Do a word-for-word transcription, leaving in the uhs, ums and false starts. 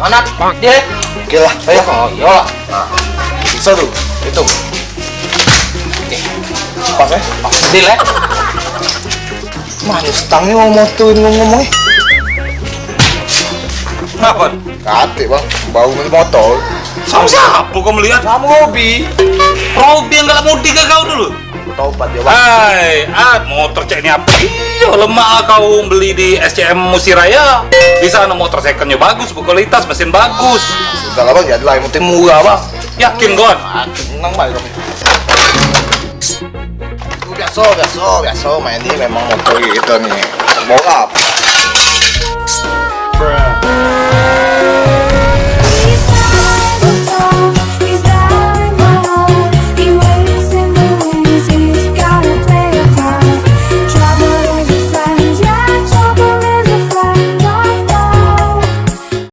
Manat, dia. Oke lah, ayo. Oh, iyalah. Nah, bisa tuh, itu. Oke. Pas ya? Pas, deal ya. Mana stang ni mau motoin ngomong eh? Kenapa? Katik bang, baru beli motor. Sama siapa kau melihat? Sama Robi. Robi yang galak mudik ke kau dulu? Tobat ya bang. Hai, At, motor cek ni apa? Iyo, lemak lah kau beli di S C M Musiraya. Di sana motor secondnya bagus, berkualitas, mesin bagus. Sudah lah bang, jadi lah yang penting murah bang. Yakin kau? Yakin, tenang bang. Biasa, biasa, biasa main ni memang motor gitu ni. Bola.